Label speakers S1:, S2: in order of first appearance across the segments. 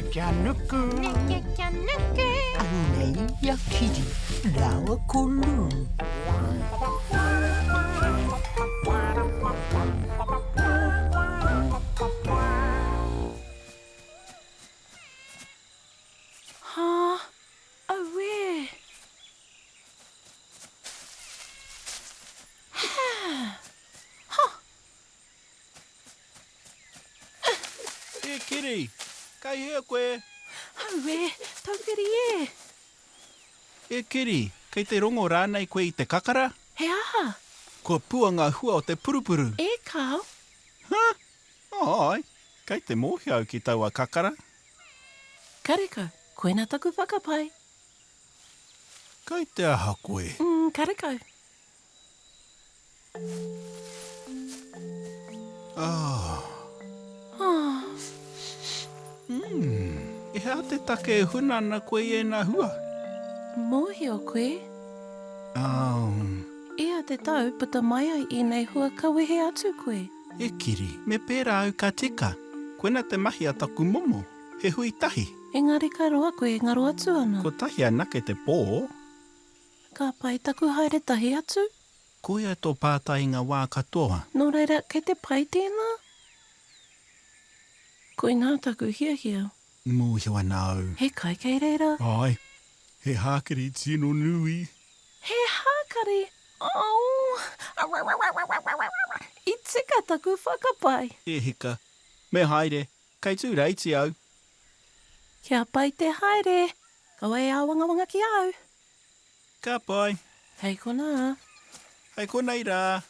S1: Neke kia nuku.
S2: Neke kia nuku.
S3: Anei a Kiri rāua ko Lou.
S4: Hā? Auē! Hā! Ha!
S5: E Kiri, kei hea koe?
S4: Auē, taukiri e!
S5: E Kiri, kei te rongo rānei koe i te kakara?
S4: He aha?
S5: Kua pua ngā hua o te purupuru.
S4: E kāo.
S5: Hā? Āe, kei te mōhio au ki taua kakara.
S4: Karekau, koina taku whakapae.
S5: Kei te aha koe?
S4: Mm, karekau.
S5: Ah.
S4: Ah.
S5: Mm, he aha te take e huna ana koe i ēnā hua?
S4: Mōhio koe?
S5: Um.
S4: Ia te tau puta mai ai ēnei hua ka wehe atu koe.
S5: E Kiri, me pērā au ka tika. Koina te mahi a taku momo, he hui tahi.
S4: Engari ka roa koe e ngaro atu ana.
S5: Kotahi anake te pō.
S4: Ka pai taku haere tahi atu?
S5: Koia tō pātai i ngā wā katoa.
S4: Nō reira, kei te pai tēnā? Koinā taku hiahia.
S5: Mōhio ana au.
S4: He kai kei reira?
S5: Āe, he hākari tino nui.
S4: He hākari? Oh! I tika taku whakapae.
S5: E hika, me haere, kei tūreiti au.
S4: Kia pai te haere. Kaua e āwangawanga ki a au.
S5: Ka pai.
S4: Hei konā.
S5: Hei konei rā.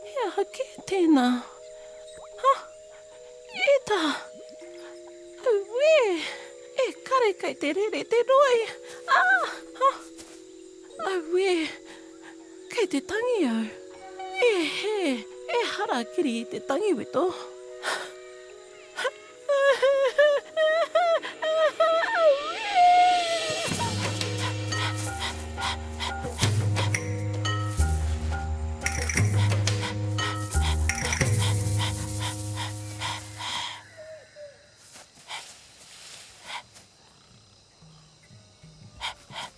S4: He aha kē tēnā? Ha! E tā! Auē! E kare kei te rere te roi! Ah! Ha! Auē! Kei te tangi au. E hē! Ehara kiri i te tangiwito.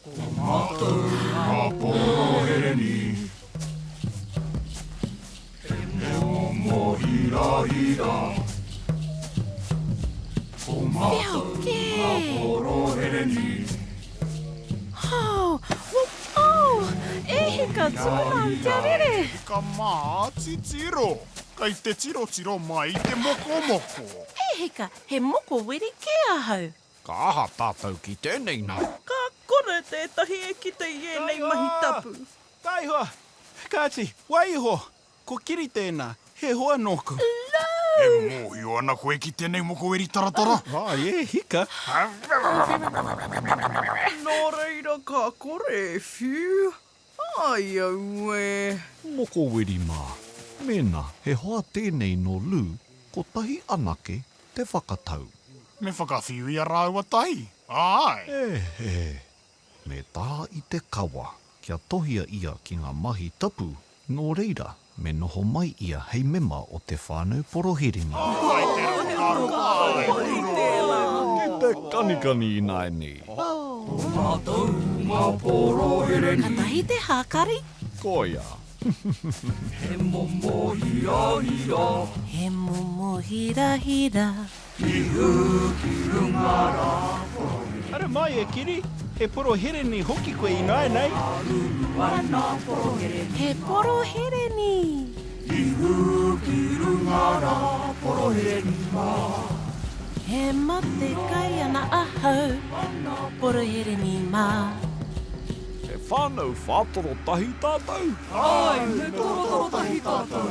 S1: Ko mātou ngā porohereni. He momo hirahira. Ko mātou ngā porohereni.
S4: Oh, oh, e hika, tukuna au kia rere.
S1: Hika mā, titiro, kei te tirotiro mai te mokomoko.
S4: E hika, he moko weri kē ahau.
S6: Ka aha tātou ki tēnei nā?
S7: Ka kore tētahi e kite i ēnei mahi tapu.
S5: Taihoa! Kāti, waiho! Ko Kiri tēnā, he hoa nōku.
S1: E mōhio ana koe ki tēnei mokoweri taratara?
S5: Ai, e hika!
S7: Nō reira ka kore e whiu. Ai auē!
S6: Mokoweri mā, mēnā he hoa tēnei nō Lou, kotahi anake te whakatau.
S1: Me whakawhiu i a rāua tahi, āe.
S6: E hē! Me tā i te kawa, kia tohia ia ki ngā mahi tapu, nō reira, me noho mai ia hei mema o te whānau porohirini.
S1: Pai te rau ka roa, āe,
S6: roa. Ki te kanikani ināianei.
S1: Ko mātou ngā porohereni.
S4: Katahi te hākari.
S6: Koia.
S1: He momo hirahira.
S4: He momo hirahira.
S1: Ihu ki runga rā porohereni.
S5: Ara mai e Kiri, he porohereni hoki koe ināianei.
S1: Haruru ana porohereni.
S4: He porohereni.
S1: Ihu ki runga rā porohereni mā.
S4: E mate kai ana ahau, porohereni mā.
S6: He whānau whātoro tahi tātou?
S1: Āe, me torotoro tahi tātou.